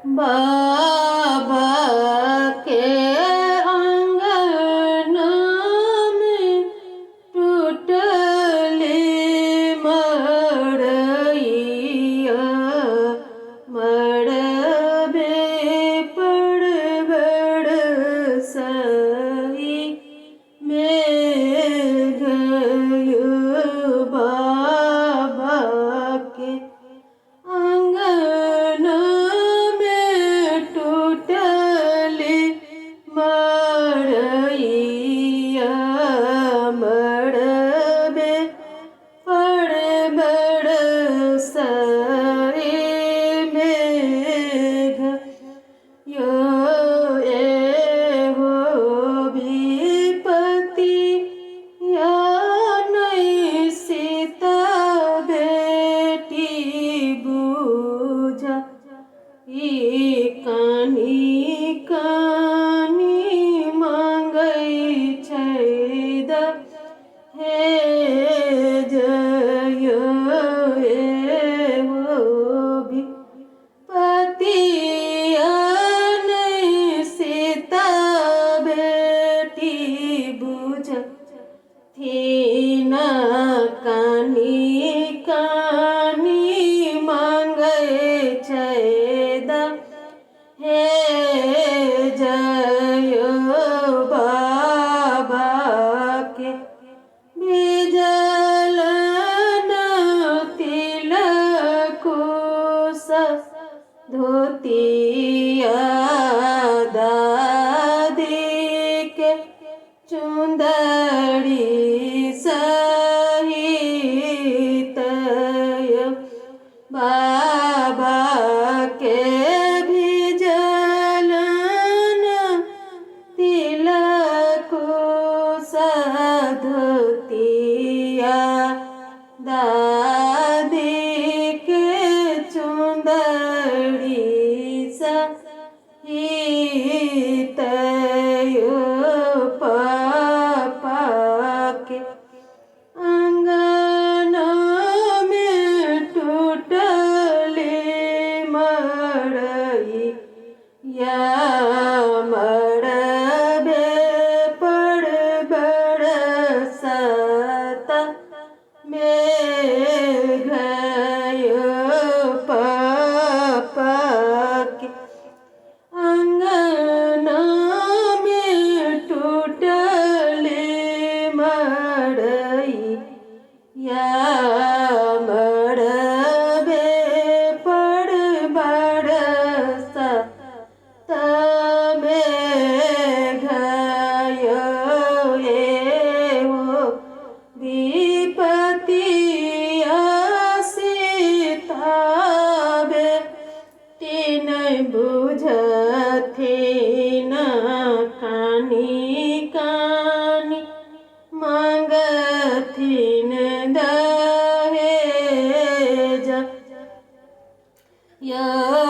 बाबा के अंगना में टूटली मड़ैया, मड़बे पड़ बरसई मेघ यो। बाबा के अंगना में टूटली मड़ैया, मड़बे पड़ बरसई मेघ यो। एहो विपत्ति या नहीं सीता बेटी बुझा, ई कानी कानी मांगै छै द हे जय। एहो विपत्तिया नहीं सीता बेटी बुझथिन, कानी कानी मांगै छै द हे जय। बाबा के भेजल तिलकुश धोतिया, दादी के चुंदड़ी सहित। बाबा के भेजलन तिलकुश धोतिया, दादी के चुंदड़ी सहित। पापा के अंगना में टूटली मड़ई या, मड़बे पड़ बरसत मेघ यो। पापा के अंगना में टूटली मड़ई या, मड़बे पड़ बरसत मेघ यो। एहो विपत्तिया सीता बेटी नहीं बुझथिन, कानी कानी मांगथिन दहेज यो।